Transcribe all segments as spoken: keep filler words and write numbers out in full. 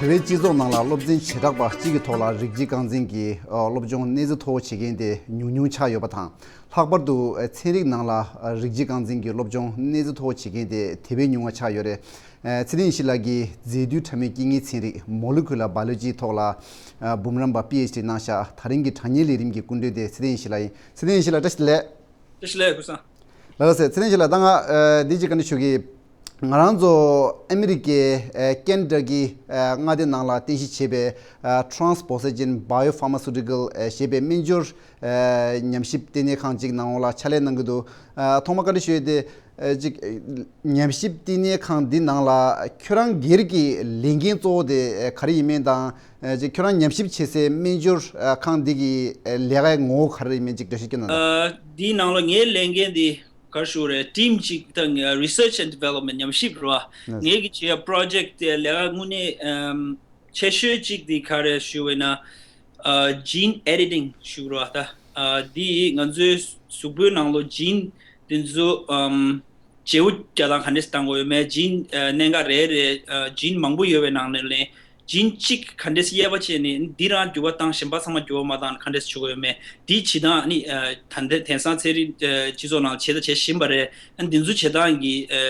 བོད་སྤྱི་ཚོགས་ནང་ལ་སློབ་ཚན་བྱེ་བྲག་པ་གཅིག་གི་ཐོག་ལ་རིགས་གཅིག་རྐང་འཛིན་གྱི་ཨ་སློབ་སྦྱོང་གནས་ཚད་མཐོ་བོ་བྱེད་མཁན་དེ་ཉུང་ཉུང་ཆགས་ཡོད་པ་དང་། ལྷག་པར་དུ་ཨ་ཚན་རིག་ནང་ལ་ཨ་རིགས་གཅིག་རྐང་འཛིན་གྱི་སློབ་སྦྱོང་གནས་ཚད་མཐོ་བོ་བྱེད་མཁན་དེ་དེ་བས་ཉུང་བ་ཆགས་ཡོད་རེད། ཨ་ཚེ་བརྟན་ཡེ་ཤེས་ལགས་ཀྱིས་རྫས་འདུས་ཕྲ་མོའི་རྐྱེན་ངན་ཚན་རིག་Molecular Biology ཐོག་ལ་ཨ་འབུམ་རམས་པ་པི་ཨེཆ་ཌི་གནང་ཤག་ད་རིང་གི་དྲ་བརྙན་ལས་རིམ་གྱི་སྐུ་མགྲོན་དེ་ཚེ་བརྟན་ཡེ་ཤེས་ལགས་ཡིན། ཚེ་བརྟན་ཡེ་ཤེས་ལགས་བཀྲ་ཤིས་བདེ་ལེགས། བཀྲ་ཤིས་བདེ་ལེགས་ཀུན་བཟང་། ལགས་སོ། ཚེ་བརྟན་ཡེ་ཤེས་ལགས་ད་ང་ཨ་འདི་གཅིག་བཀའ་འདྲི་ཞུ་གི། ང་རང་ཚོ་ཨ་མི་རི་ཀའི་ཨ་ཀན་ཌ་གི་ཨ་མངའ་སྡེ་ནང་ལ་རྟེན་གཞི་བྱས་པའི་ཨ་Transposition Biopharmaceutical ཨ་ཞེས་པའི་སྨན་སྦྱོར་ཨ་ཉམས་ཞིབ་ལྟེ་གནས་ཁང་ཅིག་ནང་ལ་ཕྱག་ལས་གནང་གི་འདུག་ཨ་ཐོག་མ་བཀའ་འདྲི་ཞུ་ཡས་དེ་ཨ་ཅིག་ཉམས་ཞིབ་ལྟེ་གནས་ཁང་འདི་ནང་ལ་ཁྱོད་རང་སྒེར་གྱི་ལས་འགན་གཙོ་བོ་དེ་ཨ་ག་རེ་ཡིན་མིན་དང་། ཨ་ཅིག་ཁྱོད་རང་ཉམས་ཞིབ་བྱེད་སའི་སྨན་སྦྱོར་ཨ་ཁང་འདི་གི་ཨ་ལས་ཀའི་ངོ་བོ་ག་རེ་ཡིན་མིན་ཅིག་འགྲེལ་བཤད་སྐྱོན་གནང་དང་། ཨ་འདིའི་ནང་ལ་ངའི་ལས་འགན་འདི་ག་རེ་ཞུ་དགོས་རེད། ཊིམ་གཅིག་དང་Research and Development ཉམས་ཞིབ་རེད་བ། ངས་ཀྱི་བྱེད་ཡ་པྲོ་ཇེཀ་དེ་ལས་ཀ་དངོས་གནས་ཨམ་ཆེ་ཤོས་གཅིག་དེ་ག་རེ་ཞུ་བས་ན། ཨ་gene editing ཞུ་རེད་བ་ད། ཨ་འདི་ང་ཚོའི་གཟུགས་པོའི་ནང་ལོ་gene དེ་ཚོ་ཨམ་བརྗེ་པོ་རྒྱག་སྟངས་ག་འདྲས་བཏང་དགོས་ཡོད་མེད། gene ཨ་གནད་འགག་རེ་རེ་ཨ་gene མང་པོ་ཡོད་པའི་ནང་ནས་ལས་gene གཅིག་ག་འདྲས་དབྱེ་བ་ཕྱེ་ནས་འདི་རང་འགྱུར་བ་བཏང་གཞན་པ་ཚང་མ་འགྱུར་བ་མ་བཏང་ག་འདྲས་བྱེད་དགོས་ཡོད་མེད། འདི་བྱེད་སྟངས་ནི་ཨ་ད་ལྟ་དེང་སང་ཚན་རིག་ཨ་སྤྱི་ཚོགས་ནང་བྱེད་དང་བྱེད་བཞིན་པ་རེད། ཨ་འདི་ཚོ་བྱེད་སྟངས་ཀྱི་ཨ་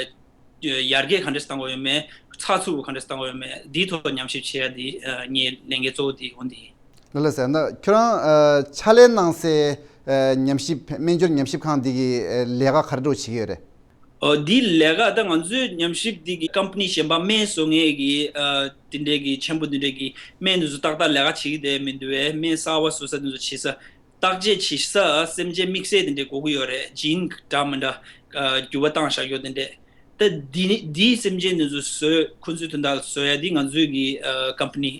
ཡར་རྒྱས་ག་འདྲས་བཏང་དགོས་ཡོད་མེད། ཚགས་ཚུད་པོ་ག་འདྲས་བཏང་དགོས་ཡོད་མེད། འདིའི་ཐོག་ཉམས་ཞིབ་བྱེད་ཡ་འདི་ཨ་ངའི་ལས་འགན་གཙོ་བོ་འདི་འོ་འདི་ཡིན། ལགས་ལགས་སེ། ད་ཁྱོད་རང་ཨ་ཕྱག་ལས་གནང་སའི་ཨ་ཉམས་ཞིབ་སྨན་སྦྱོར་ཉམས་ཞིབ་ཁང་འདི་གི་ཨ་ལས་ཀ་ག་རེ་འདྲ་བོ་བྱེད་ཀྱི་ཡོད་རེད། ཨོ་འདི་ལས་ཀ་ད་ང་ཚོའི་ཉམས་ཞིབ་འདི་གི་ཀམ་པ་ནི་གཞན་པ་སྨན་བཟོ་མཁན་གྱི་ཨ་དེ་འདྲའི་གི་ཆེན་པོ་དེ་འདྲའི་གི་སྨན་དེ་ཚོ་ཏག་ཏག་ལས་ཀ་བྱེད་ཀྱི་བསྡད་མི་འདུག་བས། སྨན་གསར་པ་བཟོ་ས་དེ་ཚོ་བྱེད་ས་བརྟག་དཔྱད་བྱེད་ས་སེམས་ཅན་དམིགས་བསལ་དེ་འདྲའི་དགོས་ཀྱི་ཡོད་རེད། gene འདྲ་མི་འདྲ་ཨ་འགྱུར་བ་བཏང་བཞག་ཡོད་དེ་འདྲས། ད་འདི་ནི་འདིའི་སེམས་ཅན་དེ་ཚོ་བཟོས་ཁོ་ཚོའི་དོན་དག་བཟོ་ཡ་འདི་ང་ཚོའི་གི་ཨ་ཀམ་པ་ནི་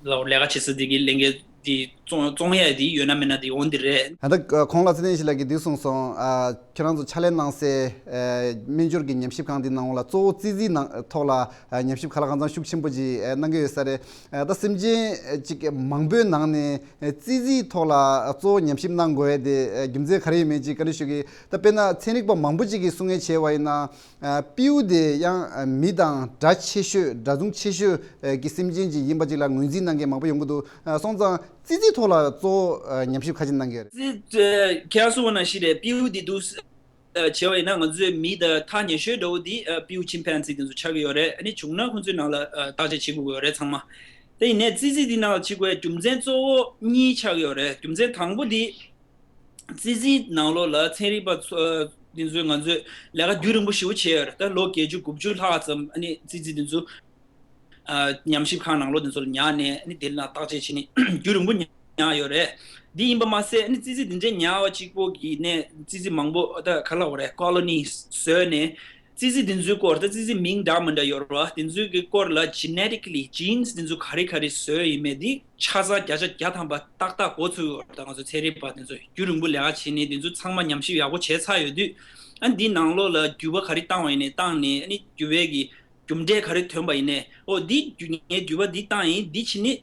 ལ་ལས་ཀ་བྱེད་ས་འདི་གི་ལས་འགན་འདི་བཙོང་བཙོང་ཡ་འདི་ཡོད་ན་མེད་ན་འདི་འོང་འདི་རེད། ད་ལྟ་གོང་ལ་ཚེ་བརྟན་ཡེ་ཤེས་ལགས་ཀྱིས་འདི་གསུངས་སོང་། ཨ་ཁྱེད་རང་ཚོ་ཕྱག་ལས་གནང་སའི་ཨ་སྨན་སྦྱོར་གྱི་ཉམས་ཞིབ་ཁང་འདི་ནང་ལ་གཙོ་བོ་ཙི་ཙིའི་ནང་ཐོག་ལ་ཨ་ཉམས་ཞིབ་ག་ལ་གང་འཚམ་ཤུགས་ཆེན་པོ་ཅིག་ཨ་གནང་གི་ཡོད་ས་རེད། ཨ་ད་སེམས་ཅན་ཅིག་མང་པོའི་ནང་ནས་ཨ་ཙི་ཙིའི་ཐོག་ལ་གཙོ་བོ་ཉམས་ཞིབ་གནང་དགོས་ཡ་དེ་ཨ་རྒྱུ་མཚན་ག་རེ་ཡིན་མིན་ཅིག་བཀའ་འདྲི་ཞུ་གི། ད་དཔེར་ན་ཚན་རིག་པ་མང་པོ་ཅིག་གིས་གསུང་མཁན་བྱས་པ་ཡིན་ན། ཨ་སྤྲེའུ་དེ་ཡང་ཨ་མི་དང་འདྲ་ཆེ་ཤོས་འདྲ་མཚུངས་ཆེ་ཤོས་ཨ་གི་སེམས་ཅན་ཅིག་ཡིན་པ་ཅིག་ལ་ངོས་འཛིན་གནང་མཁན་མང་པོ་ཡོང་གི་འདུག་ཨ་སོང་ཙང་ཙི་ཙི་ཐོག་ལ་གཙོ་བོ་ཨ་ཉམས་ཞིབ་ག་ཅིག་གནང་གི་ཡོད་རེད། ཙི་ཙི་ཁྱེད་རང་གསུངས་པ་ནང་བཞིན་རེད། སྤྲེའུ་དེ་འདུག་ཨ་བྱས་པ་ཡིན་ན་ང་ཚོས་མི་དང་ཐག་ཉེ་ཤོས་འདྲ་བོ་དེ་ཨ་སྤྲེའུ་chimpanzee་དེ་ཚོ་ཆགས་ཀྱི་ཡོད་རེད། ཨ་ནི་བྱུང་ན་ཁོང་ཚོའི་ནང་ལ་ཨ་བརྟག་དཔྱད་བྱེད་དགོས་ཀྱི་ཡོད་རེད་ཚང་མ། དེ་ཡིན་ནའི་ཙི་ཙི་དེ་ནང་ལ་བྱེད་དགོས་རྒྱུ་མཚན་གཙོ་བོ་གཉིས་ཆགས་ཀྱི་ཡོད་རེད། རྒྱུ་མཚན་དང་པོ་དེ། ཙི་ཙིའི་ནང་ལོགས་ལ་ཚན་རིག་པ་ཚོ་འདི་ཚོས་ང་ཚོས་ལས་ཀ་རྒྱུན་རིང་པོ་ཞེ་པོ་བྱས་ཡོད་རེད། ད་ལོ་བརྒྱད་ཅུ་དགུ་བཅུ་ལྷག་ཙམ་ཨ་ནི་ཙི་ཙི་འདི་ཚོ་ཨ་ཉམས་ཞིབ་ཁང་ནང་ལོགས་འདི་ཚོ་ལ་ཉར་ནས་ཨ་ནི་དེ་ལ་བརྟག་དཔྱད་བྱས་ནས་རྒྱུན་རིང་པོ་ཉར་ཡོད་རེད། འདི་ཡིན་པ་མ་ཟད་ཨ་ནི་ཙི་ཙི་འདི་འདྲའི་ཉར་བ་གཅིག་པོ་གི་ནས་ཙི་ཙི་མང་པོ་ད་ག་ལབ་དགོས་རེད། ཀོ་ལོ་ནི་བཟོས་ནས། ཙི་ཙི་འདི་ཚོའི་སྐོར་ད་ཙི་ཙི་མིང་འདྲ་མི་འདྲ་ཡོད་རེད་བ། འདི་ཚོའི་གི་སྐོར་ལ་genetically genes འདི་ཚོ་ག་རེ་ག་རེ་བཟོས་ཡིན་མེད་འདི་ཆ་ཚང་བརྒྱ་ཆ་བརྒྱ་ཐམ་པ་ཏག་ཏག་གོ་ཚོད་ཡོད་རེད། ད་ང་ཚོ་ཚན་རིག་པ་འདི་ཚོ་རྒྱུན་རིང་པོ་ལས་ཀ་བྱས་ནས་འདི་ཚོ་ཚང་མ་ཉམས་ཞིབ་ཡག་པོ་བྱས་ཚར་ཡོད་དུས། ཨ་འདི་ནང་ལོགས་ལ་འགྱུར་བ་ག་རེ་བཏང་བ་ཡིན་ནའི་བཏང་ནས་ཨ་ནི་འགྱུར་བའི་གི་རྒྱུ་འབྲས་ག་རེ་ཐོན་པ་ཡིན་ནའི་ཨོ་འདི་འགྱུར་ངའི་འགྱུར་བ་འདི་བཏང་ཡིན་འདི་བྱས་ནས་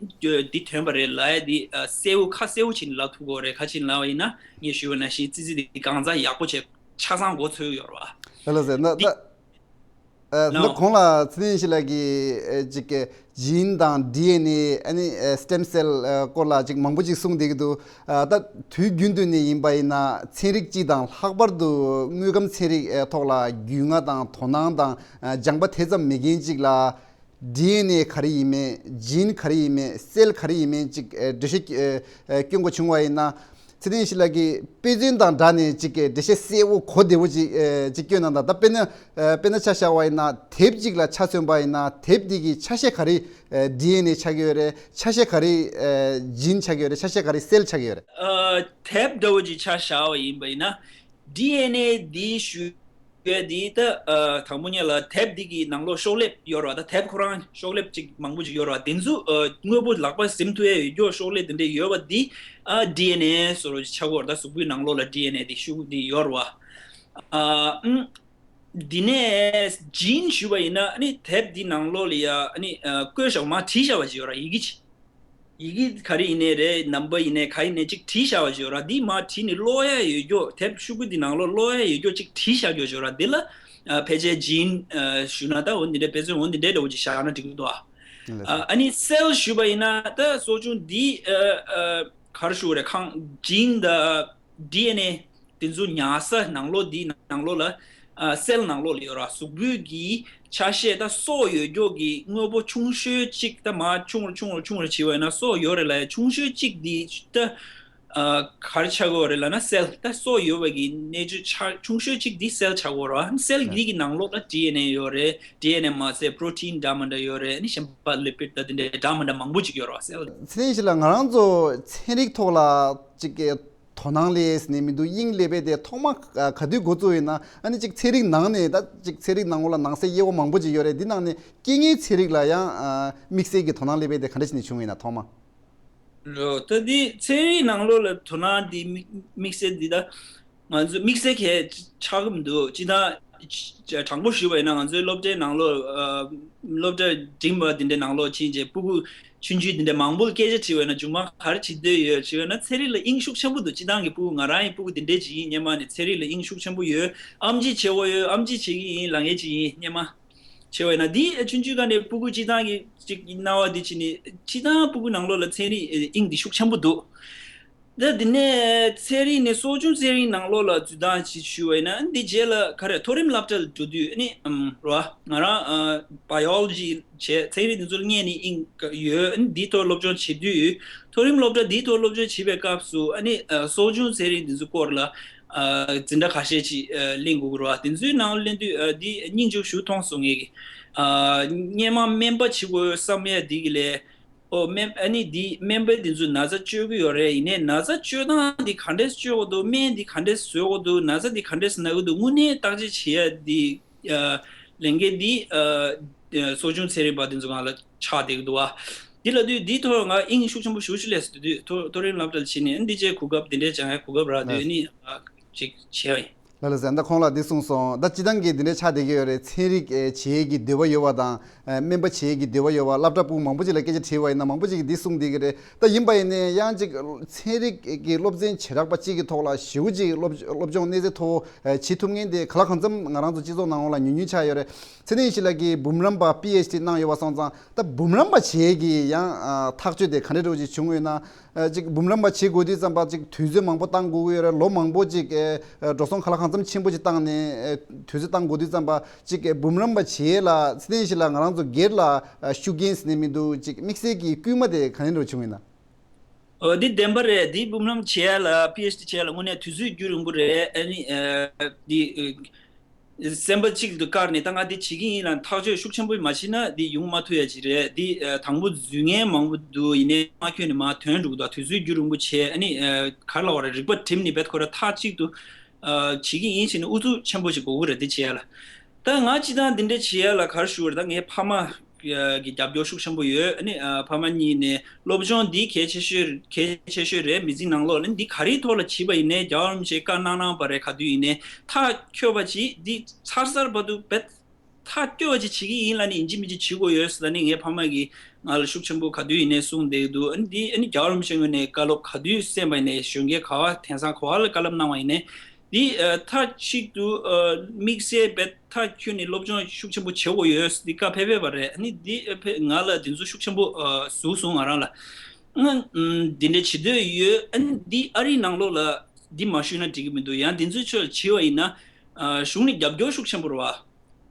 འདི་ཐོན་པ་རེད་ལབ་ཡ་འདི་གསལ་པོ་ཁ་གསལ་པོ་བྱས་ནས་ལབ་ཐུབ་དགོས་རེད། ག་ཅི་ལབ་པ་ཡིན་ན་ངས་ཞུས་པ་ནང་བཞིན་ཙི་ཙི་འདི་གང་ཚང་ཡག་པོ་བྱས། ཆ་ཚང་གོ་ཚོད་ཡོད་རེད་བ། ལགས་ལགས་སེ། ན་འདི་ད་ཨ་ན་ནོ། གོང་ལ་ཚེ་བརྟན་ཡེ་ཤེས་ལགས་ཀྱིས་ཨ་ཅིག་gene དང་ཌི་ཨེན་ཨེ་ཨ་ནི་ཨ་stem cell ཨ་སྐོར་ལ་ཅིག་མང་པོ་ཅིག་གསུངས་བསྡད་ཀྱི་འདུག་ཨ་ད་དུས་རྒྱུན་དུ་ནས་ཡིན་པ་ཡིན་ན་ཚན་རིག་སྤྱི་དང་ལྷག་པར་དུ་དངོས་ཁམས་ཚན་རིག་ཨ་ཐོག་ལ་རྒྱུས་མངའ་དང་དོ་སྣང་དང་ཨ་སྦྱངས་པ་དེ་ཙམ་མེད་མཁན་ཅིག་ལ། ཌི་ཨེན་ཨེ་ག་རེ་ཡིན་མིན། ཇིན་ག་རེ་ཡིན་མིན། སེལ་ག་རེ་ཡིན་མིན་ཅིག་ཨེ་འགྲེལ་བཤད་ཨེ་ཨེ་སྐྱོན་དགོས་བྱུང་བ་ཡིན་ན། ཚེ་བརྟན་ཡེ་ཤེས་ལགས་ཀྱིས་དཔེ་མཚོན་དང་སྦྲགས་ནས་ཅིག་ཨེ་འགྲེལ་བཤད་གསལ་པོ་གོ་བདེ་པོ་ཅིག་ཨེ་ཅིག་སྐྱོན་གནང་དང་། ད་དཔེར་ན་ཨེ་དཔེར་ན་ཆ་བཞག་པ་ཡིན་ན་དེབ་ཅིག་ལ་ཆ་མཚོན་པ་ཡིན་ན་དེབ་འདི་གི་ཆ་ཤས་ག་རེ་ཨེ་ཌི་ཨེན་ཨེ་ཆགས་ཀྱི་ཡོད་རེད། ཆ་ཤས་ག་རེ་ཨེ་ཇིན་ཆགས་ཀྱི་ཡོད་རེད། ཆ་ཤས་ག་རེ་སེལ་ཆགས་ཀྱི་ཡོད་རེད། ཨ་དེབ་འདྲ་བོ་ཅིག་ཆ་བཞག་པ་ཡིན་པ་ཡིན་ན། ཌི་ཨེན་ཨེ་འདི་ཞུ་ཡས་འདི་ད་ཨ་དང་པོ་ཉིད་ལ་དེབ་འདི་གི་ནང་ལོགས་ཤོག་ལེབ་ཡོད་རེད་བ། ད་དེབ་ཁོ་རང་ཤོག་ལེབ་ཅིག་མང་པོ་ཅིག་ཡོད་རེད་བ། དེ་ཚོ་ཨ་དངོས་པོ་ལག་པ་ཟིན་ཐུབ་ཡས་ཡོད་རྒྱུ་ཤོག་ལེབ་དེ་འདྲས་ཡོད་པ་འདི་ཨ་ཌི་ཨེན་ཨེ་ཟེར་བ་ཅིག་ཆགས་ཀྱི་ཡོད་རེད། ད་གཟུགས་པོའི་ནང་ལོགས་ལ་ཌི་ཨེན་ཨེ་འདི་ཤུགས་འདི་ཡོད་རེད་བ། ཨ་ཨང་འདི་ནས་ཇིན་ཞུས་པ་ཡིན་ན་ཨ་ནི་དེབ་འདི་ནང་ལོགས་ལ་ཡ་ཨ་ནི་ཨ་བཀོད་བཞག་མར་བྲིས་བཞག་པ་ཅིག་ཡོད་རེད། ཡི་གེ་ཅིག་ཡི་གེ་ག་རེ་ཡིན་ནའི་རེད། ནམ་བར་ཡིན་ནའི་ག་ཡིན་ནའི་ཅིག་བྲིས་བཞག་པ་ཅིག་ཡོད་ར། འདི་མར་བྲིས་ནས་ཀློག་ཡ་ཡོད་རྒྱུ། དེབ་ཤོག་གུ་འདི་ནང་ལོགས་ཀློག་ཡ་ཡོད་རྒྱུ་ཅིག་བྲིས་བཞག་རྒྱུ་ཅིག་ཡོད་ར། འདི་ལ་ཨ་ཕལ་ཆེར་ཇིན་ཨ་ཞུ་ན་ད་འོ་འདི་འདྲའི་དཔེ་མཚོན་འོ་འདི་འདྲའི་འདྲ་བོ་ཅིག་བཞག་ན་འགྲིག་གི་འདུག་ཨ། ལགས་སོ། ཨ་ནི་སེལ་ཞུས་པ་ཡིན་ན་ད་གསོ་སྐྱོང་འདི་ག་རེ་ཞུ་དགོས་རེད། ཁང་ཇིན་དང་ཌི་ཨེན་ཨེ་དེ་ཚོ་ཉར་ས་ནང་ལོགས་འདི་ནང་ལོགས་ལ་སེལ་ནང་ལོགས་ལ་ཡོད་ར། གཟུགས་པོའི་གི་ཆ་ཤས་ད་སྲོག་ཡོད་མཁན་གྱི་དངོས་པོ་ཆུང་ཤོས་གཅིག་ད་མར་ཆུང་རུ་ཆུང་རུ་ཆུང་རུ་བྱས་པ་ཡིན་ན་སྲོག་ཡོད་རེད་ལ། ཆུང་ཤོས་གཅིག་འདི་ད་ག་རེ་ཆགས་ཀྱི་ཡོད་རེད་ལབ་ན་སེལ། ད་སྲོག་ཡོད་པ་གི་གནས་ཚུལ་ཆ་ཆུང་ཤོས་གཅིག་འདི་སེལ་ཆགས་ཀྱི་ཡོད་རེད་བ། སེལ་འདི་གི་ནང་ལོགས་ད་ཌི་ཨེན་ཨེ་ཡོད་རེད། ཌི་ཨེན་ཨེ་མ་ཟད་པྲོ་ཊིན་འདྲ་མི་འདྲ་ཡོད་རེད། ཨ་ནི་གཞན་པ་ལི་པིཌ་ད་དེ་འདྲའི་འདྲ་མི་འདྲ་མང་པོ་ཅིག་ཡོད་རེད་བ་སེལ། ཚེ་རིང་ཞིག་ལ་ང་རང་ཚོ་ཚན་རིག་ཐོག་ལ་ཅིག་དོ་སྣང་སླེབས་ནས་མི་འདུག་དབྱིངས་སླེབས་པའི་དེ་ཐོག་མ་ག་དུས་འགོ་བཙུགས་ཡིན་ན། ཨ་ནི་ཅིག་ཚན་རིག་ནང་ནས་ད་ཅིག་ཚན་རིག་ནང་ལོགས་ལ་ནང་གསེས་དབྱེ་བ་མང་པོ་ཅིག་ཡོད་རེད། འདི་ནང་ནས་རྐྱེན་ངན་ཚན་རིག་ལ་ཡང་དམིགས་བསལ་གྱི་དོ་སྣང་སླེབས་པའི་དེ་ག་འདྲ་ཞིག་ནས་བྱུང་ཡིན་ན་ཐོག་མ། ལོ། ད་འདི་ཚན་རིག་ནང་ལོགས་ལ་དོ་སྣང་འདི་དམིགས་དམིགས་བསལ་འདི་ད་ང་ཚོ་དམིགས་བསལ་གྱི་ཆགས་ཀྱི་མི་འདུག་སྤྱིར་བཏང་དྲང་པོ་ཞུས་པ་ཡིན་ན་ང་ཚོའི་སློབ་གྲྭའི་ནང་ལོགས་སློབ་གྲྭ་འབྲིང་བ་འདི་འདྲའི་ནང་ལོགས་ཕྱིན་རྗེས་སྤུ་གུ་ཆུང་ཆུང་འདི་འདྲའི་མང་པོ་ལ་སྐད་ཆ་དྲིས་པ་ཡིན་ན་མཇུག་མ་ག་རེ་བྱེད་འདོད་ཡོད་དྲིས་པ་ཡིན་ན་ཚན་རིག་ལ་དབྱིངས་ཤུགས་ཆེན་པོ་འདུག་སྤྱིར་བཏང་གི་སྤུ་གུ་ང་རང་ཡི་སྤུ་གུ་འདི་འདྲའི་ཅིག་ཡིན། སྔོན་མ་ནས་ཚན་རིག་ལ་དབྱིངས་ཤུགས་ཆེན་པོ་ཡོད། ཨེམ་ཆི་བྱེད་དགོས་ཡོད། ཨེམ་ཆི་བྱེད་ཀྱི་ཡིན་ལབ་མཁན་ཅིག་ཡིན་སྔོན་མ། བྱས་པ་ཡིན་ན་འདི་ཆུང་ཆུང་སྒང་ནས་སྤུ་གུ་སྤྱིར་བཏང་གི་ཅིག་སྣང་བ་འདི་བྱས་ནས་སྤྱིར་བཏང་སྤུ་གུ་ནང་ལོགས་ལ་ཚན་རིག་དབྱིངས་འདི་ཤུགས་ཆེན་པོ་འདུག་ད་འདི་ནས་ཚན་རིག་ནས་གསོ་སྐྱོང་ཚན་རིག་ནང་ལོགས་ལ་འཛུལ་སྟངས་ཅིག་ཞུས་པ་ཡིན་ན་འདི་རྗེས་ལ་ག་རེ་མཐོ་རིམ་སློབ་གྲྭ་ལ་འགྲོ་དུས་ཨ་ནི་ཨམ་རོ་ང་རང་ཨ་བ་ཡོ་ལོ་ཇི་བྱས་ཚན་རིག་འདི་ཚོ་ལ་དངོས་ནས་དབྱིངས་ཡོད། ཨ་ནི་འདིའི་ཐོག་སློབ་སྦྱོང་བྱེད་དུས་མཐོ་རིམ་སློབ་གྲྭ་འདིའི་ཐོག་སློབ་སྦྱོང་བྱེད་པའི་སྐབས་སུ་ཨ་ནི་ཨ་གསོ་སྐྱོང་ཚན་རིག་འདི་ཚོ་སྐོར་ལ། ཨ་འཛིན་གྲྭ་ཁ་ཤས་ཅིག་ཨ་གླེང་དགོས་ཀྱི་རེད་བ། དེ་ཚོའི་ནང་གླེང་དུས་ཨ་འདི་སྙིང་རྗེ་ཞུ་མཐོང་སོང་ངེས་ཀྱི། ཨ་སྔོན་མ་སྨན་པ་བྱེད་དགོས་བསམ་ཡས་འདི་གི་ལས། ཨོ་སྨན་ཨ་ནི་འདི་སྨན་པ་འདི་ཚོས་ན་ཚ་བཅོས་ཀྱི་ཡོད་རེད། ཡིན་ནའི་ན་ཚ་བཅོས་སྟངས་འདི་ག་འདྲས་བཅོས་དགོས་འདུག་སྨན་འདི་ག་འདྲས་བཟོ་དགོས་འདུག་ན་ཚ་འདི་ག་འདྲས་ན་གི་འདུག་དངོས་གནས་བརྟག་དཔྱད་བྱེད་ཡས་འདི་ཨ་ལས་འགན་འདི་ཨ་གསོ་སྐྱོང་ཚན་རིག་པ་འདི་ཚོ་སྒང་ལ་ཆགས་བསྡད་ཀྱི་འདུག་བ། འདི་ལབ་དུས་འདིའི་ཐོག་ང་དབྱིངས་ཤུགས་ཆེན་པོ་ཞེ་པོ་ཅིག་སླེབས་སོང་། དེ་དུས་མཐོ་མཐོ་རིམ་སློབ་གྲྭ་ལ་ཕྱིན་ནས་འདི་བྱས་གོ་སྐབས་འདི་འདྲས་སྦྱང་ཡས་གོ་སྐབས་རག་དུས་ནི་ཅིག་བྱས་པ་ཡིན། ལགས་ལགས་སེ། ད་ཁོང་ལ་འདི་གསུངས་སོང་། ད་སྤྱིར་བཏང་གི་འདི་འདྲས་ཆགས་བསྡད་ཀྱི་ཡོད་རེད། ཚན་རིག་ཨེ་བྱེད་ཀྱི་འདོད་པ་ཡོད་པ་དང་ཨེ་སྨན་པ་བྱེད་ཀྱི་འདོད་པ་ཡོད་པ་སློབ་གྲྭ་སྤུ་གུ་མང་པོ་ཅིག་ལ་སྐད་ཆ་དྲིས་པ་ཡིན་ན་མང་པོ་ཅིག་གིས་འདི་གསུངས་བསྡད་ཀྱི་རེད། ད་ཡིན་པ་ཡིན་ནའི་ཡང་ཅིག་ཚན་རིག་གི་སློབ་ཚན་བྱེ་བྲག་པ་གཅིག་གི་ཐོག་ལ་ཞེ་པོ་ཅིག་སློབ་སློབ་སྦྱོང་གནས་ཚད་མཐོ་བོ་ཨེ་བྱེད་ཐུབ་མཁན་དེ་གང་ལ་གང་འཚམ་ང་རང་ཚོ་སྤྱི་ཚོགས་ནང་ལོགས་ལ་ཉུང་ཉུང་ཆགས་ཡོད་རེད། ཚེ་རིང་ཡེ་ཤེས་ལགས་ཀྱིས་འབུམ་རམས་པ་པི་ཨེཆ་ཌི་གནང་ཡོད་པ་སོང་ཙང་ད་འབུམ་རམས་པ་བྱེད་ཀྱི་ཡང་ཨ་ཐག་གཅོད་དེ་ག་འདྲ་འདྲ་བོ་ཅིག་བྱུང་ཡོད་ན། ཨ་ཅིག་འབུམ་རམས་པ་བྱེད་དགོས་དུས་ཙམ་པ་ཅིག་དུས་ཚོད་མང་པོ་བཏང་དགོས་ཀྱི་ཡོད་རེད། ལོ་མང་པོ་ཅིག་ཨེ་ཨེ་འགྲོ་སོང་གང་ལ་གང་འཚམ་ཆེན་པོ་ཅིག་བཏང་ནས་ཨེ་དུས་ཚོད་བཏང་དགོས་དུས་ཙམ་པ་ཅིག་ཨེ་འབུམ་རམས་པ་བྱེད་ལ་ཚེ་རིང་ཡེ་ཤེས་ལགས་ང་རང་ཚོ་སྒེར་ལ་ཨ་ཤུགས་རྐྱེན་ཟེར་ནས་མི་འདུག་ཅིག་དམིགས་བསལ་གྱི་སྐུལ་མ་དེ་ག་འདྲ་འདྲ་བྱུང་ཡོད་ན། ཨོ་འདི་བདེན་པ་རེད། འདི་འབུམ་རམས་བྱེད་ཡ་ལ་པི་ཨེཆ་ཌི་བྱེད་ཡ་ལ་དངོས་གནས་དུས་ཚོད་རྒྱུན་རིང་པོ་རེད། ཨ་ནི་ཨ་འདི་ཨ་སེམས་པ་གཅིག་ཏུ་བཀར་ནས་ད་ང་འདི་བྱེད་ཀྱི་ཡིན་ལ་ཐག་གཅོད་ཤུགས་ཆེན་པོ་མ་བྱས་ན་འདི་ཡོང་མ་ཐུབ་ཡ་ཅིག་རེད། འདི་ཨ་དང་པོ་འཛུལ་མཁན་མང་པོ་འདུག་ཡིན་ནའི་མ་ཁྱོན་ནས་མར་ཐོན་འགྲོ་གི་འདུག་དུས་ཚོད་རྒྱུན་རིང་པོ་བྱས་ཨ་ནི་ཨ་ག་རེ་ལབ་དགོས་རེད། རིག་པ་བསྒྲིམས་ནས་རྦད་ཁོ་རང་ཐག་གཅིག་ཏུ་ཨ་བྱེད་ཀྱི་ཡིན་ཟེར་ནས་ཨུ་ཚུགས་ཆེན་པོ་ཞིག་དགོས་ཀྱི་རེད་འདི་བྱེད་ཡ་ལ། ད་ང་སྤྱིར་བཏང་འདི་འདྲ་བྱེད་ཡ་ལ་ག་རེ་ཞུ་དགོས་རེད། ད་ངའི་ཕ་མ་གི་རྒྱབ་སྐྱོར་ཤུགས་ཆེན་པོ་ཡོད། ཨ་ནི་ཨ་ཕ་མ་གཉིས་ནས་སློབ་སྦྱོང་འདི་གལ་ཆེ་ཤོས་གལ་ཆེ་ཤོས་རེད། མི་ཚེ་ནང་ལོགས་ལ་འདི་ག་རེའི་ཐོག་ལ་བྱས་པ་ཡིན་ནའི་རྒྱལ་བ་རིན་པོ་ཆེས་བཀའ་གནང་གནང་བ་རེད། ག་དུས་ཡིན་ནའི་ཐག་ཆོད་པ་ཅིག་འདི་ཚར་ཚར་བར་དུ་བེད་ཐག་ཆོད་པ་ཅིག་བྱེད་ཀྱི་ཡིན་ལབ་ནས་ཡིན་གཅིག་མིན་གཅིག་བྱེད་དགོས་ཡོད་ཟེར་ལབ་ནས་ངའི་ཕ་མ་གིས་ང་ལ་ཤུགས་ཆེན་པོ་ག་དུས་ཡིན་ནའི་གསུངས་བསྡད་འདུག་ཨ་ནི་འདི་ཨ་ནི་རྒྱལ་བ་རིན་པོ་ཆེ་ངོས་ནས་བཀའ་སློབ་ག་དུས་གསན་པ་ཡིན་ནའི་གཞོན་སྐྱེས་ག་བ་དེང་སང་ག་བ་ལ་བཀའ་སློབ་གནང་བ་ཡིན་ནའི། འདི་ཨ་མཐའ་གཅིག་ཏུ་ཨ་དམིགས་བསལ་བེད་ཐག་ཆོད་ནས་སློབ་སྦྱོང་ཤུགས་ཆེན་པོ་བྱེད་དགོས་ཡོད་འདི་བཀའ་ཕེབས་ཕེབས་པ་རེད། ཨ་ནི་འདི་ཨ་ཕེ་ང་ལ་འདི་ཚོ་ཤུགས་ཆེན་པོ་ཨ་ཟུག་སོང་། ང་རང་ལ་ང་ཨམ་འདི་འདྲ་བྱེད་འདོད་ཡོད། ཨ་ནི་འདི་ཨ་རིའི་ནང་ལོགས་ལ་འདི་མ་ཞུས་ན་འགྲིག་གི་མི་འདུག་ཡང་འདི་ཚོའི་ཕྱོགས་ལ་བྱས་པ་ཡིན་ན་ཨ་གཞུང་ནས་རྒྱབ་སྐྱོར་ཤུགས་ཆེན་པོ་རེད་བ།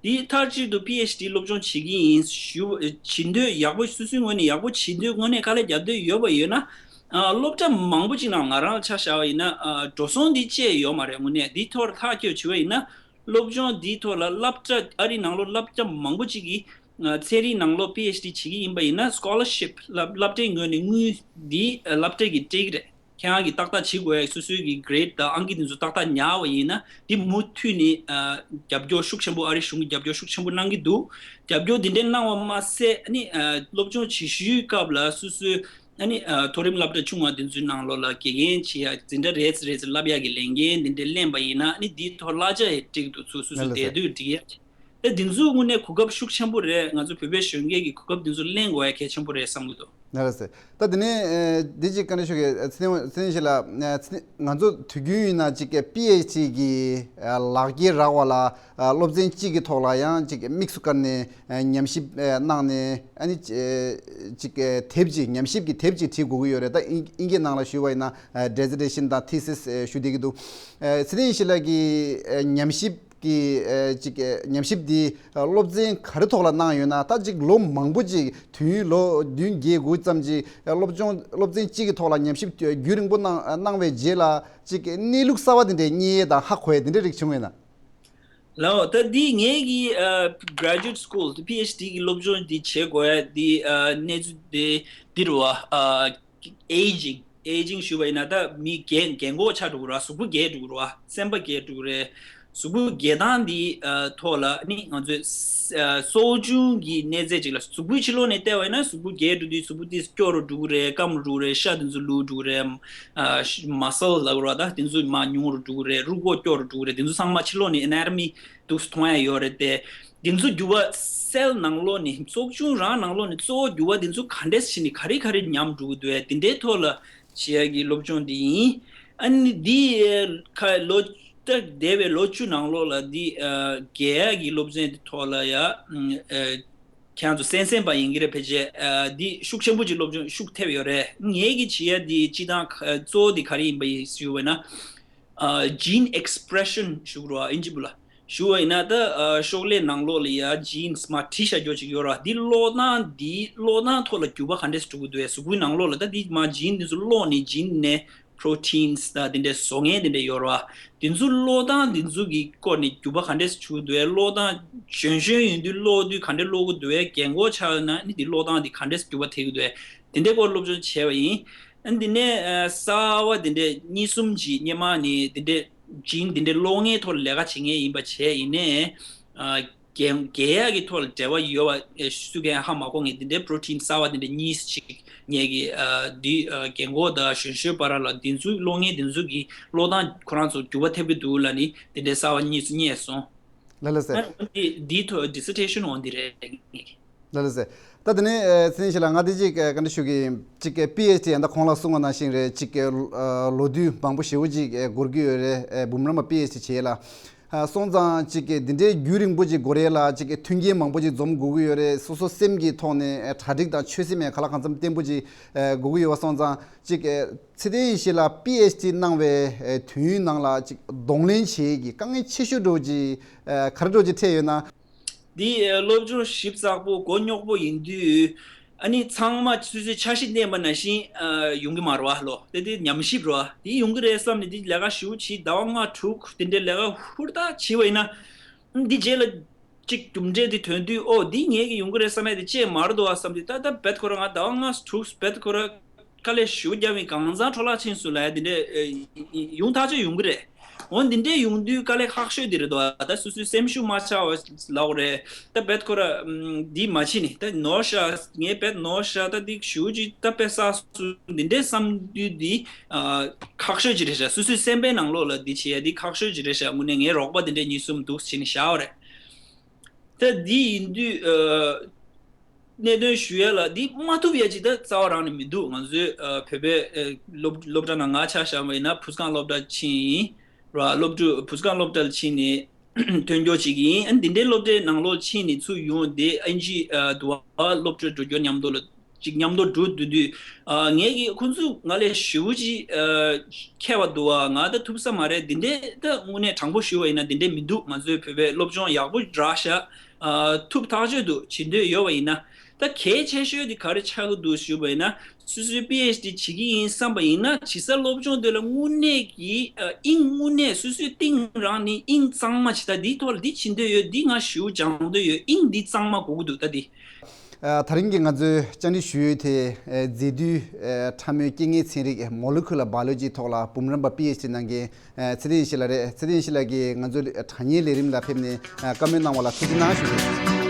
འདི་མཐའ་གཅིག་ཏུ་པི་ཨེཆ་ཌི་སློབ་སྦྱོང་བྱེད་ཀྱི་ཡིན་ཞུ་བྱེད་འདོད་ཡག་པོ་སོ་སོའི་ངོས་ནས་ཡག་པོ་བྱེད་འདོད་དངོས་གནས་དཀའ་ལས་རྒྱབ་འདོད་ཡོད་པ་ཡོད་ན་ཨ་སློབ་གྲྭ་མང་པོ་ཅིག་ནང་ང་རང་ལ་ཆ་བཞག་པ་ཡིན་ན་ཨ་འགྲོ་སོང་འདི་བཅད་ཡོད་མ་རེད། དངོས་གནས་འདི་ཐོག་ཐག་གཅོད་བྱས་པ་ཡིན་ན། སློབ་སྦྱོང་འདིའི་ཐོག་ལ་སློབ་གྲྭ་ཨ་རིའི་ནང་ལོགས་སློབ་གྲྭ་མང་པོ་ཅིག་གིས་ཚན་རིག་ནང་ལོགས་པི་ཨེཆ་ཌི་བྱེད་ཀྱི་ཡིན་པ་ཡིན་ན་སྐོ་ལར་ཤིབ་སློབ་སློབ་གྲྭའི་ངོས་ནས་དངུལ་འདི་སློབ་གྲྭ་གིས་སྤྲད་ཀྱི་རེད། ཁྱེད་རང་གིས་ཏག་ཏག་བྱེད་དགོས་ཡ་སོ་སོའི་གི་གྷི་རེ་ཌི་དང་ཨང་ཀི་འདི་ཚོ་ཏག་ཏག་ཉར་བ་ཡིན་ན་འདི་མུ་མཐུད་ནས་རྒྱབ་སྐྱོར་ཤུགས་ཆེན་པོ་ཨ་རིའི་གཞུང་གིས་རྒྱབ་སྐྱོར་ཤུགས་ཆེན་པོ་གནང་གི་འདུག་རྒྱབ་སྐྱོར་འདི་འདྲ་གནང་བ་མ་ཟད་ཨ་ནི་སློབ་སྦྱོང་བྱེད་ཤུལ་སྐབས་ལ་སོ་སོའི་ཨ་ནི་ཨ་མཐོ་རིམ་སློབ་གྲྭ་ཆུང་བ་འདི་ཚོའི་ནང་ལོགས་ལ་དགེ་རྒན་བྱེད་ཡ་འཛིན་གྲྭ་རེ་ཚེ་རེ་ཚེ་བསླབ་ཡ་གི་ལས་འགན་འདི་འདྲ་ལེན་པ་ཡིན་ན་ཨ་ནི་འདིའི་ཐོག་གླ་ཆ་ཡང་སྤྲད་ཀྱི་འདུག་ཚུལ་སོ་སོ་ལགས་ལགས་བསྡད་སེ། དུས་འགྲིག་ཡ། ཨེ་འདི་ཚོ་དངོས་གནས་གོ་སྐབས་ཤུགས་ཆེན་པོ་རེད། ང་ཚོ་བོད་པའི་གཞོན་སྐྱེས་ཀྱི་གོ་སྐབས་འདི་ཚོ་ལེན་དགོས་ཡ་གལ་ཆེན་པོ་རེད་བསམ་གྱི་འདུག་ལགས་སོ། ད་དེ་ནས་ཨ་འདི་ཅིག་བཀའ་འདྲི་ཞུ་གི། ཨ་ཚེ་རིང་ཚེ་རིང་ཞིག་ལགས། ཨ་ཚེ་ང་ཚོ་དུས་རྒྱུན་ཡིན་ན་ཅིག་པི་ཨེཆ་ཌི་གི་ཨ་ལག་འཁྱེར་རག་པ་ལ་ཨ་སློབ་ཚན་གཅིག་གི་ཐོག་ལ་ཡང་ཅིག་དམིགས་སུ་བཀར་ནས་ཨ་ཉམས་ཞིབ་ཨ་གནང་ནས། ཨ་ནི་ཨ་ཅིག་ཨ་དེབ་ཅིག་ཉམས་ཞིབ་ཀྱི་དེབ་ཅིག་བྲིས་དགོས་ཀྱི་ཡོད་རེད། ད་ཨིན་ཨིན་སྐད་ནང་ལ་ཞུས་པ་ཡིན་ན་ཨ་ཌི་ཟི་ཊེ་ཤན་དང་ཐི་སིས་ཨ་ཞུ་བསྡད་ཀྱི་འདུག། ཨ་ཚེ་རིང་ཞིག་ལགས་ཀྱི་ཨ་ཉམས་ཞིབ་ཀྱི་ཨ་ཅིག་ཨ་ཉམས་ཞིབ་འདི་ཨ་སློབ་ཚན་ག་རེ་ཐོག་ལ་གནང་ཡོད་ན། ད་ཅིག་ལོ་མང་པོ་ཅིག་དུས་ཡུན་ལོ་བདུན་བརྒྱད་དགུ་ཙམ་ཅིག་ཨ་སློབ་སྦྱོང་སློབ་ཚན་གཅིག་གི་ཐོག་ལ་ཉམས་ཞིབ་རྒྱུན་རིང་པོ་གནང་གནང་བའི་རྗེས་ལ་ཅིག་གནས་ལུགས་གསར་བ་དེ་འདྲའི་རྙེད་ཡས་དང་ཧ་གོ་ཡས་དེ་འདྲའི་རིགས་བྱུང་ཡོད་ན། ལགས་འོ། ད་འདི་ངེད་ཀྱི་ཨ་graduate school དེ་པི་ཨེཆ་ཌི་གི་སློབ་སྦྱོང་འདི་བྱེད་དགོས་ཡ་འདི་ཨ་གནས་ཚུལ་དེ་འདི་རེད་བ། ཨ་aging aging ཞུ་བ་ཡིན་ན་ད་མི་རྒས་རྒས་འཁོགས་ཆགས་འགྲོ་གི་རེད་བ། གཟུགས་པོ་རྒས་འགྲོ་གི་རེད་བ། སེམས་པ་རྒས་འགྲོ་གི་རེད། གཟུགས་པོ་རྒས་སྟངས་འདི་ཨ་ཐོག་ལ་ནི་ང་ཚོས་ཨ་སྲོག་ཆགས་ཀྱི་གནས་ཚད་ཅིག་ལ་གཟུགས་པོའི་ཕྱི་ལོགས་ནས་བལྟས་པ་ཡིན་ན་གཟུགས་པོ་རྒས་འགྲོ་དུས་གཟུགས་པོ་དེ་སྐྱོ་རུ་འགྲོ་གི་རེད། སྐམ་རུ་འགྲོ་གི་རེད། ཤ་དེ་ཚོ་ལུས་འགྲོ་གི་རེད། ཨ་muscle ལབ་དགོས་རེད་བ། ད་དེ་ཚོ་མར་ཉུང་རུ་འགྲོ་གི་རེད། རུས་ཁོག་སྐྱོ་རུ་འགྲོ་གི་རེད། དེ་ཚོ་ཚང་མ་ཕྱི་ལོགས་ནས་anatomy འདུག་སེ་མཐོང་ཡ་ཡོད་རེད་དེ། དེ་ཚོ་འགྱུར་བ་སེལ་ནང་ལོགས་ནས་སྲོག་ཆགས་རང་ནང་ལོགས་ནས་གཙོ་བོ་འགྱུར་བ་དེ་ཚོ་ག་འདྲས་བྱས་ནས་ག་རེ་ག་རེ་ཉམས་འགྲོ་གི་འདུག་ཨེ། དེ་འདྲའི་ཐོག་ལ་བྱེད་ཡ་གི་སློབ་སྦྱོང་འདི་ཡིན། ཨ་ནི་འདི་ཁ་ལོ་ད་འདས་པའི་ལོ་བཅུ་ནང་ལོགས་ལ་འདི་ཨ་རྒས་ཡ་གི་སློབ་ཚན་དེ་ཐོག་ལ་ཡ་ཨ་ཁྱེད་ཚོ་གསན་གསན་པ་ཡིན་གྱི་རེད། ཕལ་ཆེར་ཨ་འདི་ཤུགས་ཆེན་པོ་ཅིག་སློབ་སྦྱོང་ཤུགས་ཐེབས་ཡོད་རེད། ངེད་ཀྱི་བྱེད་ཡ་འདི་སྤྱི་བཏང་ཁ་གཙོ་བོ་འདི་ག་རེ་ཡིན་པ་ཡིན་ཞུ་བ་ན། ཨ་gene expression ཞུ་གི་རེད་བ། ཨིན་ཇི་བོད་ལ་ཞུ་བ་ཡིན་ན་ད་ཨ་ཤོག་ལྷེ་ནང་ལོགས་ལ་ཡ་genes མར་བྲིས་བཞག་རྒྱུ་ཅིག་ཡོད་རེད་བ། འདི་ཀློག་སྟངས་འདི་ཀློག་སྟངས་ཐོག་ལ་འགྱུར་བ་ག་འདྲས་འགྲོ་གི་འདུག་ཨེ། གཟུགས་པོའི་ནང་ལོགས་ལ་ད་འདི་མར་gene འདི་ཚོ་ཀློག་ནས་gene ནས་proteins དང་དེ་འདྲའི་བཟོ་མཁན་དེ་འདྲ་ཡོད་རེད་བ། དེ་ཚོ་ཀློག་སྟངས་དེ་ཚོ་གི་སྐོར་ནས་འགྱུར་བ་ག་འདྲས་འགྲོ་གི་འདུག་ཨེ། ཀློག་སྟངས་གཞོན་གཞོན་ཡིན་དུས་ཀློག་དུས་ག་འདྲས་ཀློག་གི་འདུག་ཨེ། རྒན་གོག་ཆགས་ན་ནི་འདི་ཀློག་སྟངས་འདི་ག་འདྲས་འགྱུར་བ་ཐེབས་ཀྱི་འདུག་ཨེ། དེ་འདྲའི་སྐོར་སློབ་སྦྱོང་བྱས་པ་ཡིན། ཨ་འདི་ནས་ཨ་གསར་བ་དེ་འདྲས་གཉིས་གསུམ་ཅིག་སྔོན་མ་ནས་དེ་འདྲས་gene དེ་འདྲས་ཀློག་མཁན་ཐོག་ལ་ལས་ཀ་བྱེད་མཁན་ཡིན་པ་བྱས་ཡིན་ནའི། ཨ་རྒན་རྒས་ཡག་གི་ཐོག་ལ་འབྲེལ་བ་ཡོད་པ་ཨེ་སུ་གས་ཧ་མ་གོ་ངས། དེ་འདྲའི་protein གསར་བ་དེ་འདྲས་གཉིས་ཤིག་ངས་ཀྱི་ཨ་འདི་ཨ་རྒན་གོག་དང་གཞོན་གཞོན་བར་ལ་དེ་ཚོའི་ཀློག་མཁན་དེ་ཚོ་གི་ཀློག་སྟངས་ཁོ་རང་ཚོ་འགྱུར་བ་ཐེབས་ཀྱི་འདུག་ལབ་ནི་དེ་འདྲའི་གསར་བ་གཉིས་སུ་རྙེད་སོང་། ལགས་ལགས་སེ། ཨ་འདི་འདིའི་ཐོག་dissertation འོང་འདི་རེད་ངས་ཀྱི། ལགས་ལགས་སེ། ད་དེ་ནས་ཨ་ཚེ་རིང་ཞིག་ལགས། ང་འདི་ཅིག་ཨ་བཀའ་འདྲི་ཞུ་གི་ཡིན། ཅིག་ཨ་པི་ཨེཆ་ཌི་ཡང་ད་གོང་ལ་གསུངས་པ་ནང་བཞིན་རེད། ཅིག་ཨ་ལོ་དུས་མང་པོ་ཞེ་པོ་ཅིག་ཨ་འགོར་གྱི་ཡོད་རེད། ཨ་འབུམ་རམས་པ་པི་ཨེཆ་ཌི་བྱེད་ཡས་ལ། ཨ་སོང་ཙང་ཅིག་གི་འདི་འདྲའི་རྒྱུན་རིང་པོ་ཅིག་འགོར་ཡས་ལ་ཅིག་གི་མཐུན་རྐྱེན་མང་པོ་ཅིག་འཛོམས་དགོས་ཀྱི་ཡོད་རེད། སོ་སོ་སེམས་ཀྱི་ཐོག་ནས་ཨ་གྲ་སྒྲིག་དང་ཆོད་སེམས་ཡང་གང་ལ་གང་འཚམ་བརྟན་པོ་ཅིག་ཨ་དགོས་ཀྱི་ཡོད་པ་སོང་ཙང་། ཅིག་ཨ་ཚེ་རིང་ཞིག་ལགས་པི་ཨེཆ་ཌི་གནང་བའི་ཨ་དུས་ཡུན་ནང་ལ་ཅིག་གདོང་ལེན་བྱེད་ཀྱི་དཀའ་ངལ་ཆེ་ཤོས་འདྲ་བོ་ཅིག་ཨ་ག་རེ་འདྲ་བོ་ཅིག་འཕྲད་ཡོད་ན། འདི་ཨ་སློབ་སྦྱོང་ཞིབ་ཚགས་པོ་མགོ་རྙོག་པོ་ཡིན་དུས། ཨ་ནི་ཚང་མ་སོ་སོའི་འཆར་གཞི་བཏིང་པ་ནང་བཞིན་ཨ་ཡོང་གི་མ་རེད་བ། ལོ་དེ་དེ་ཉམས་ཞིབ་རེད་བ། དེ་ཡོང་གི་རེད་བསམ་ནས་དེ་ལས་ཀ་ཞེ་པོ་བྱས། ཟླ་བ་ལྔ་དྲུག་དེ་འདྲའི་ལས་ཀ་ཧུར་ཐག་བྱས་པ་ཡིན་ན། འདི་རྗེས་ལ་ཅིག་གྲུབ་འབྲས་དེ་ཐོན་དུས། ཨོ་འདི་ངེད་ཀྱི་ཡོང་གི་རེད་བསམ་ཡ་དེ་ཅིག་མ་རེད་འདུག་བ་བསམ་དུས། ད་ད་རྦད་ཁོ་རང་ང་ཟླ་བ་ལྔ་དྲུག་རྦད་ཁོ་རང་དཀའ་ལས་ཞེ་པོ་བརྒྱབ་པ་ཡིན། གང་ཚང་འཕྲོ་བརླག་ཕྱིན་སོང་ལབ་ཡ་དེ་འདྲ་ཨ་ཡོང་ཐག་ཆོད་ཡོང་གི་རེད། འོ་འདི་འདྲས་ཡོང་དུས་དཀའ་ལས་ཁག་ཤོས་དེ་རེད་འདུག་བ། ད་སོ་སོའི་སེམས་ཤུགས་མ་ཆག་པ་ལབ་དགོས་རེད། ད་རྦད་ཁོ་རང་འདི་མ་བྱེད་ནི། ད་ནོར་ཤག་ངས་རྦད་ནོར་ཤག་ད་འདི་ཞེ་པོ་ཅིག་ད་དཔེ་བསགས་སོང་འདི་འདྲས་བསམ་དུས་འདི་ཨ་ཁག་ཤོས་ཅིག་རེད་ཤག་སོ་སོའི་སེམས་པའི་ནང་ལོགས་ལ་འདི་བྱེད་ཡ་འདི་ཁག་ཤོས་ཅིག་རེད་ཤག་དངོས་གནས་ངའི་རོགས་པ་དེ་འདྲས་གཉིས་གསུམ་འདུག་བྱས་ནས་བཞག་པ་རེད། ད་འདི་ཡིན་དུས་ཨ་གནད་དོན་ཞུ་ཡ་ལ་འདི་མ་ཐུབ་ཡ་ཅིག་ད་རྩ་བ་རང་ནས་མི་འདུག་ང་ཚོའི་ཨ་བོད་པའི་ཨ་སློབ་སློབ་གྲྭ་ནང་ང་ཆ་བཞག་པ་ཡིན་ན་བུ་སྒང་སློབ་གྲྭ་ཕྱིན་ཡིན་ར། སློབ་ཕྲུག་བུ་སྒང་སློབ་གྲྭ་ལ་ཕྱིན་ནས་ཐོན་རྒྱུ་ཅིག་ཡིན། ཨ་འདི་འདྲའི་སློབ་གྲྭའི་ནང་ལོགས་ཕྱིན་ནས་ཚུར་ཡོང་དེ་ཨིན་ཇི་ཨ་དུ་བ་སློབ་གྲྭར་འགྲོ་རྒྱུ་མཉམ་དུ་ལ། ཅིག་མཉམ་དུ་འགྲོ་འདུག་དུས། ཨ་ངས་ཀྱིས་ཁོང་ཚོ་ང་ལས་ཞེ་པོ་ཅིག་ཨ་མཁས་པ་འདུག་བ། ང་ད་ཐུབ་ས་མ་རེད། འདི་འདྲས་ད་དངོས་གནས་དྲང་པོ་ཞུ་བ་ཡིན་ན་འདི་འདྲས་མི་འདུག་ང་ཚོའི་བོད་པའི་སློབ་སྦྱོང་ཡག་པོ་རག་ཤག་ཨ་ཐུབ་ཐག་ཆོད་འདུག་བྱེད་འདོད་ཡོད་པ་ཡིན་ན། ད་གལ་ཆེ་ཤོས་དེ་ག་རེ་ཆགས་ཀྱི་འདུག་ཞུ་བ་ཡིན་ན། སོ་སོའི་པི་ཨེཆ་ཌི་བྱེད་ཀྱི་ཡིན་བསམ་པ་ཡིན་ན་བྱེད་ས་སློབ་སྦྱོང་དེ་ལ་དངོས་གནས་ཀྱི་ཨ་དབྱིངས་དངོས་གནས་སོ་སོའི་གཏིང་རང་ནས་དབྱིངས་གཙང་མ་བྱེད། ད་འདིའི་ཐོག་ལ་འདི་བྱེད་འདོད་ཡོད། འདི་ང་ཞེ་པོ་སྦྱང་འདོད་ཡོད། དབྱིངས་འདི་གཙང་མ་དགོས་ཀྱི་འདུག་ད་འདི། ཨ་ད་རིང་གི་ང་ཚོའི་བཅར་འདྲི་ཞུ་ཡུལ་དེ་ཨ་མཛེས་དུས་ཨ་ཕྲ་མོའི་རྐྱེན་ངན་ཚན་རིག་མོ་ལེ་ཁུ་ལར་བྷ་ཡོ་ལོ་ཇི་ཐོག་ལ་འབུམ་རམས་པ་པི་ཨེཆ་ཌི་གནང་མཁན་ཨ་ཚེ་རིང་ཡེ་ཤེས་ལགས་རེད། ཚེ་རིང་ཡེ་ཤེས་ལགས་ཀྱིས་ང་ཚོའི་དྲ་བརྙན་ལས་རིམ་ལ་ཕེབས་ནས་ཨ་བཀའ་མོལ་གནང་བ་ལ་ཐུགས་རྗེ་གནང་ཞུ་གི་ཡོད།